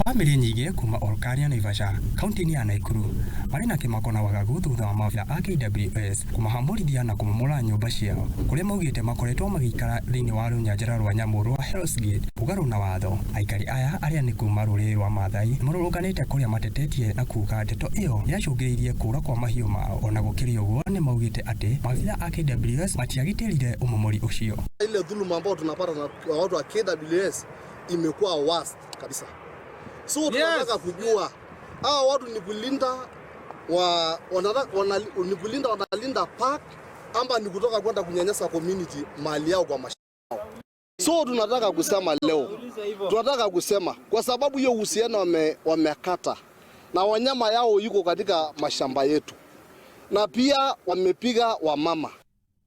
Bamĩrĩ nyingĩ kuma Olkaria, Naivasha, kaunti-inĩ ya Naikuru marĩ na kĩmako na wagagu thutha wa maabitha a KWS kũmahamũrithia na kũmomora nyũmba ciao kũrĩa maugĩte makoretwo magĩikara thĩinĩ wa rũnyanjara rwa nyamũ rwa Hell's Gate mũgarũ na watho. Aikari aya arĩa nĩ kuma rũrĩrĩ rwa Maathai nĩmarũrũnganĩte kũrĩa matetetie na kuga ndeto ĩyo nĩyacũngĩrĩirie kũra kwa mahiũ mao. Ona gũkĩrĩ ũguo nĩmaugĩte atĩ maabitha a KWS matiagitĩrire ũmomori ũcio. Ile dhuluma ambayo tunapata na watu wa KWS imekuwa worst kabisa. So tunataka kujua hawa watu ni kulinda wa, wanataka, wana, ni kulinda wanalinda park ama ni kutoka kwenda kunyanyasa community mali yao kwa mashamba. So tunataka kusema leo, tunataka kusema kwa sababu hiyo uhusiano wamekata na wanyama yao yuko katika mashamba yetu, na pia wamepiga wamama.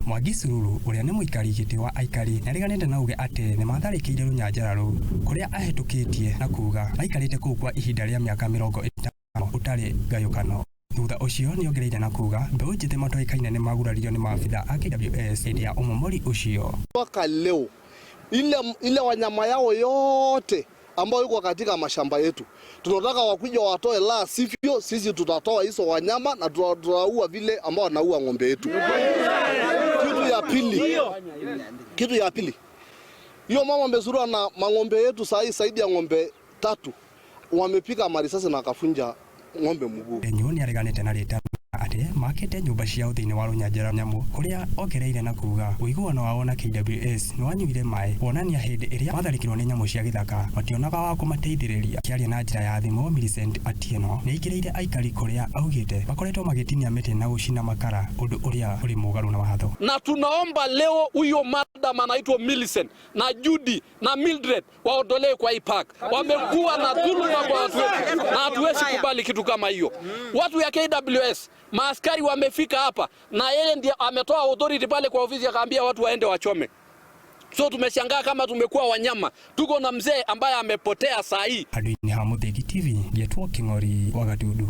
Mwangi Sururu ũrĩa nĩ mũikari gĩtĩ wa aikari nĩareganĩte na uge atĩ nĩmatharĩkĩire rũnyanjara rũu kũrĩa ahĩtũkĩtie na kuga maikarĩte kũu kwa ihinda rĩa mĩaka 50 ũtarĩ ngayũkano. Thutha ũcio nĩongereire na kuga mbeũ njĩthĩ matoĩkaine nĩmaguraririo nĩ maabitha a KWS hĩndĩ ya ũmomori ũcio. Mpaka leo ile wanyama yao yote ambayo iko katika mashamba yetu tunataka wakuja watoe, la sivyo sisi tutatoa hizo wanyama na tutaua vile ambao wanaua ng'ombe yetu. Kitu ya pili, hiyo mama amezurua na mang'ombe yetu saa hii zaidi ya ng'ombe tatu wamepiga marisasi na akafunja ng'ombe mguu. Enyu nĩareganĩte na rĩtana atĩ makĩte nyũmba ciao thĩinĩ wa rũnyanjara nyamũ kũrĩa ongereire na kuga ũiguano wao na KWS nĩwanyuire maĩ kuonania hĩndĩ ĩrĩa matharĩkĩrwo nĩ nyamũ cia gĩthaka mationaga wa kũmateithĩrĩria. Akĩaria na njĩra ya thimũ, Millicent Atieno nĩaingĩrĩire aikari kũrĩa augĩte makoretwo magĩtinia mĩtĩ na gũcina makara, ũndũ ũrĩa ũrĩ mũgarũ na watho. Na tunaomba leo huyo madam anaitwa Millicent na Judy na Mildred waondolewe kwa hii park. Wamekuwa na dhuluma kwa watu wetu na hatuwezi kubali kitu kama hiyo. Watu ya KWS, maaskari wamefika hapa na yeye ndiye ametoa authority pale kwa ofisi akaambia watu waende wachome. So tumeshangaa kama tumekuwa wanyama. Tuko na mzee ambaye amepotea saa hii. Handũ-inĩ ha Mũthingi TV, ngetwo Kĩng'ori wa Gatundu.